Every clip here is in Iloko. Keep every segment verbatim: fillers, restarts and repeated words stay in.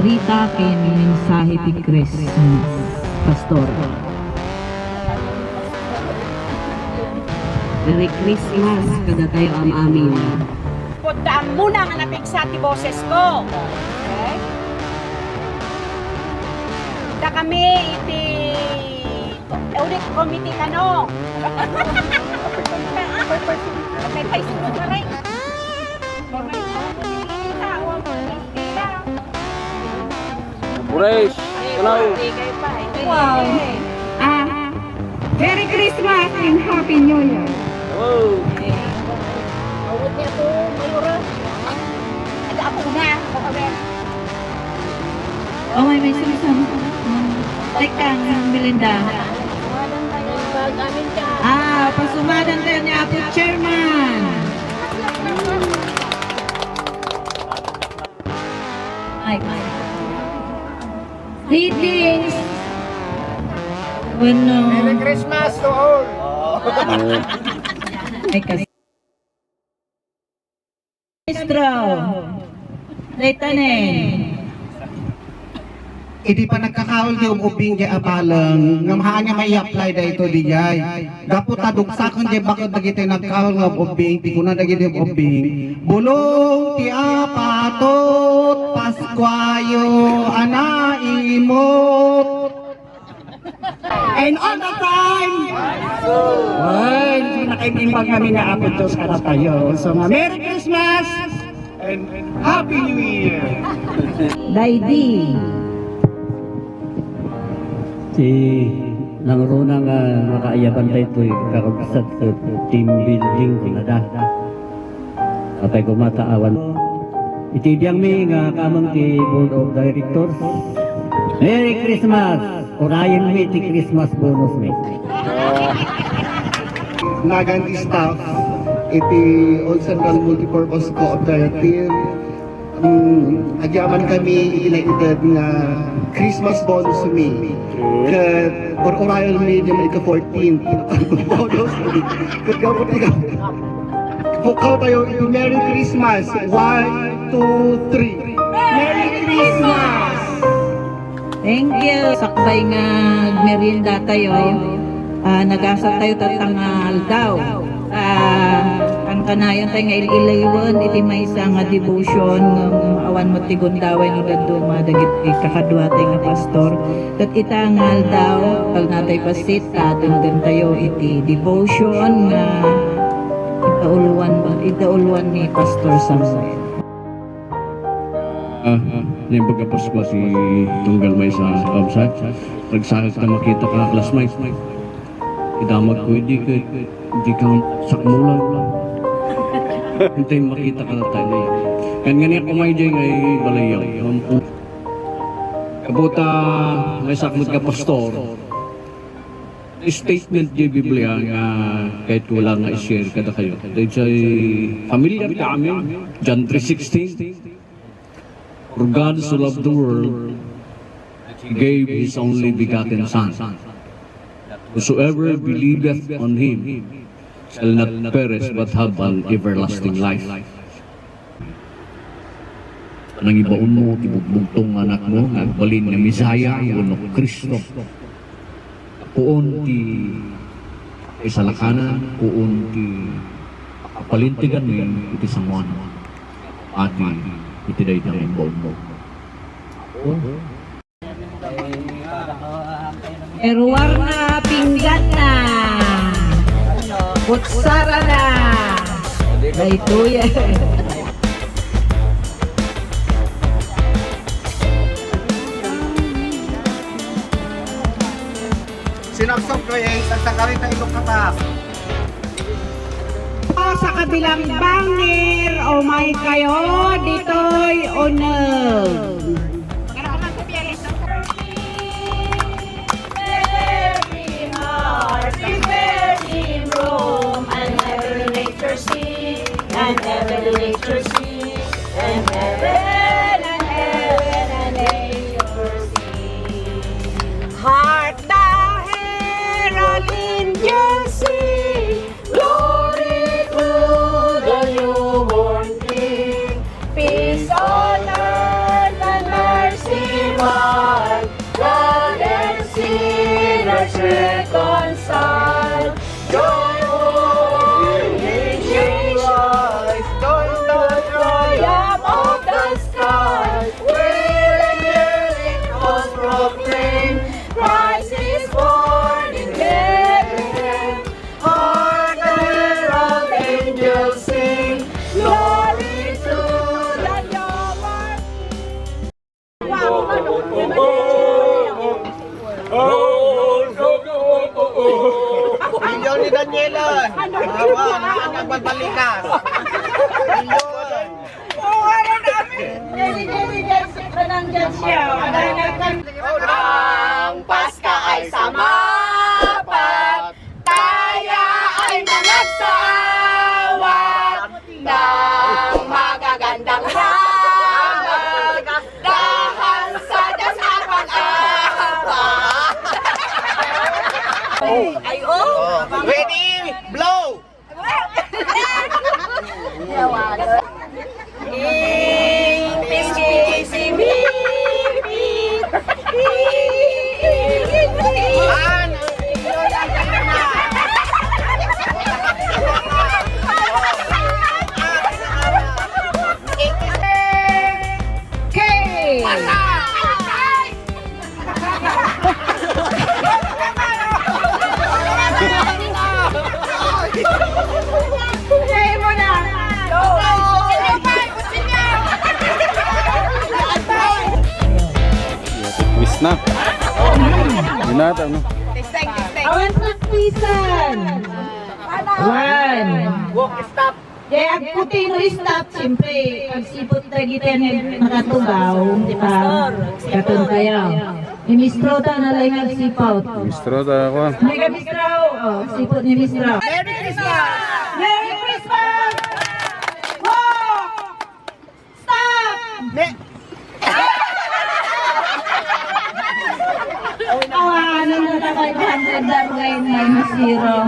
Ita ken mensahe ti Christmas, Pastor. Merry Christmas kadatayo am-amin. Pudda ammona nga napigsa ti bosesko. Okay? Dakami iti audit committee kano. Paypay suno ka rin. Bures, hello. Wow. Ah, Merry Christmas and Happy New Year. Hello. Awit niya po, Mayora. Aga ako na, baka rin. Oh, may, may sumusama. Teka, Melinda. Ah, pasumadan tayo ni Apo Chairman. Ay, ay. Greetings. Bueno. Merry Christmas to all. Ay, kasi. Maestro. Dayta ne. Idi panagkakaol ti ub-ubbing jay a paleng, ngem haan nga mai-apply daytoy dijay. Gapu ta dugsaken jay baket dagiti nagkaol nga ub-ubbing, ti kuna dagiti ub-ubbing, "Bulong ti apatut, Paskuayo a naimut." And all the time. Ay, nakaimbag kami nga Apo Diyos kadatayo. So, nga Merry Christmas and Happy New Year. Daydi. Ti nangruna nga makaayabanta iti kakabsat ket team building kunada. Apay koma ta awan. Iti biangmi nga kaamong ti Board of Directors, Merry Christmas! Urayenmi ti Christmas bonusmi. Nagan ti staff iti Old Central Multipurpose Cooperative. Mm, agyaman kami iti naited nga Christmas bonus mi. Ket ur-urayenmi iti ika fourteen bonus mi. Ket gapu ti pukaw tayo iti Merry Christmas. One, two, three. Merry Christmas! Thank you. Sakbay nga agmerienda tayo, ah, nagasat tayo tatta nga aldaw. Ah, ang kanayon tayo nga il-, ilaywen iti maysa nga devotion nga awan met ti gundaway no dadduma dagiti kakadua tayo nga pastor. Ket ita nga aldaw, kalna tayo pasit, ta denggen tayo iti devotion nga idauluan, idauluan ni Pastor Samuel. Ah, naimbag a Pasko ti tunggal maysa, kabsat. Nagsakit ta makita ka, classmate. Idamag ko, idi ka, idi ka sakmulan. Intay makita ka na tayo. Kan nga niya kumay di nga ibalayag. Kabuta, maysa met nga pastor. Statement di Biblia nga kahit ko lang nga i-share kadakayo. Dayjay familiar ka amin, John three sixteen, "For God so loved the world that he gave his only begotten Son. Whosoever believeth on him shall not perish but have an everlasting life." Nangibaonmo ti bugbugtong nga anakmo nga agbalin nga Messiah wenno Cristo. Puon ti isalakanan, puon ti palinteganmi iti sangoan. Adi iti dayta nga imbaonmo. Pero warna pingganna. Kutsarana. Daytoy. Sinaksok ko eh, sa takarita ilok kata. Sa kabilang bangir, umay kayo, ditoy uneg. Prepare him room, and heaven and nature sing, and heaven and nature sing, and heaven and heaven and nature sing. Hark the herald angels sing, glory to the newborn King. Peace on earth Milyon ni Daniela. Awa, na, nagbabalikan. Milyon. Ang Paska ay sumapat, tayo ay managsawa ng magagandang hamag, dahil sa Diyos ang pag-aba. Ay, oh! Ready, blow! Okay. Play mo na. Quiz na. Binata, no? Awan sa quiz-an. One. Walk, stop. Kaya agputino stop, siyempre, agsipot dagiti a nakatugaw, di ba? Katon kayo. Ni Miss Troda na lang agsipot. Miss Troda, ako. Mega Miss Tro, oh, sipot ni Miss Tro. Merry Christmas! Merry Christmas! Wow! Stop! Ne- Awanan na ta five hundred na ngayon, minus zero.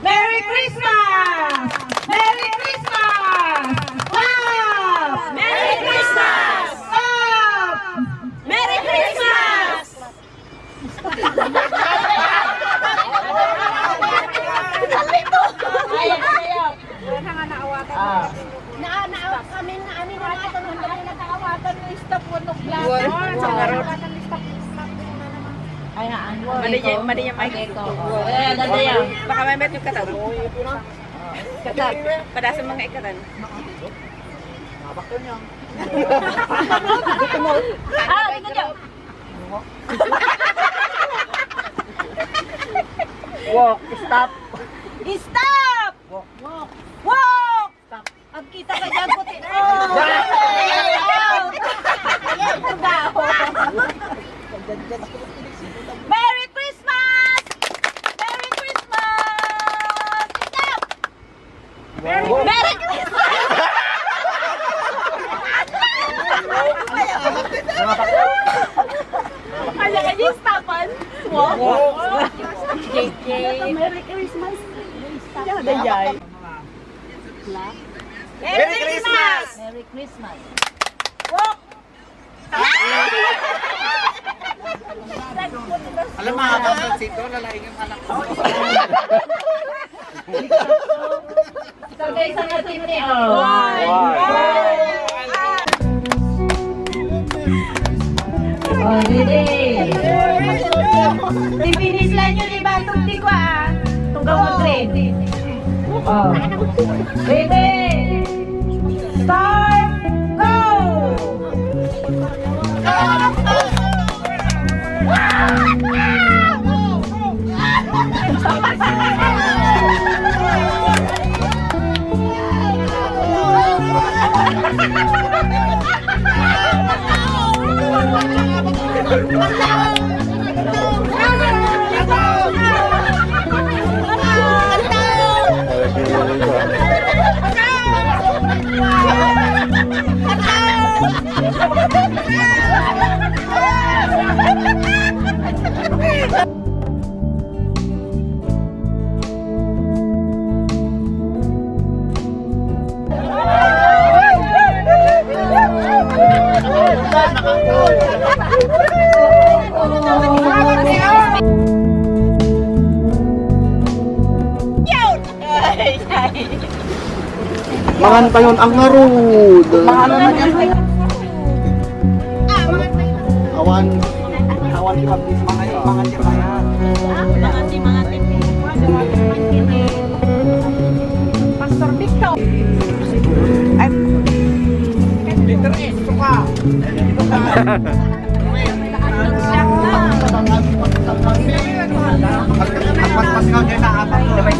Merry Christmas! Merry Christmas! Stop! Merry Christmas! Stop! Merry Christmas! Ay, ano kayo? Ah. Na, na, kami na, kami na, kami na, nakaawatan ng stop, one o'clock. One. Ay, haan. Mali yan, mali yan, Mike. Okay, ko. Ayan, dadayan. Baka may met yung katan. Katan. Padasan mga ikatan. Ah, ano ka dyan? Walk, stop. Stop! Walk. Walk! Stop. Agkita ka dyan, puti. Oh! Merry Christmas! Merry Christmas! Stop! Merry Christmas! Kaya ka di stapan? Wow! J J. Merry Christmas! Dayay. Merry Christmas! Merry Christmas! Alam mo, habang sa sito, lalaing yung anak ko. Sabay sa atin ni, oh. One. Oh, didi. Tipinis lang yun, iba itong tikwa, ah. Itong gawang trade. Oh. Ready? Start! Go! Mangan tayon ang ngarud. Mangan na yan. Awan. Awan ni Pablis, mangan, mangan siya kaya. Pastor Victor. Ay. Peter S. Suka. Pagkita, apat na may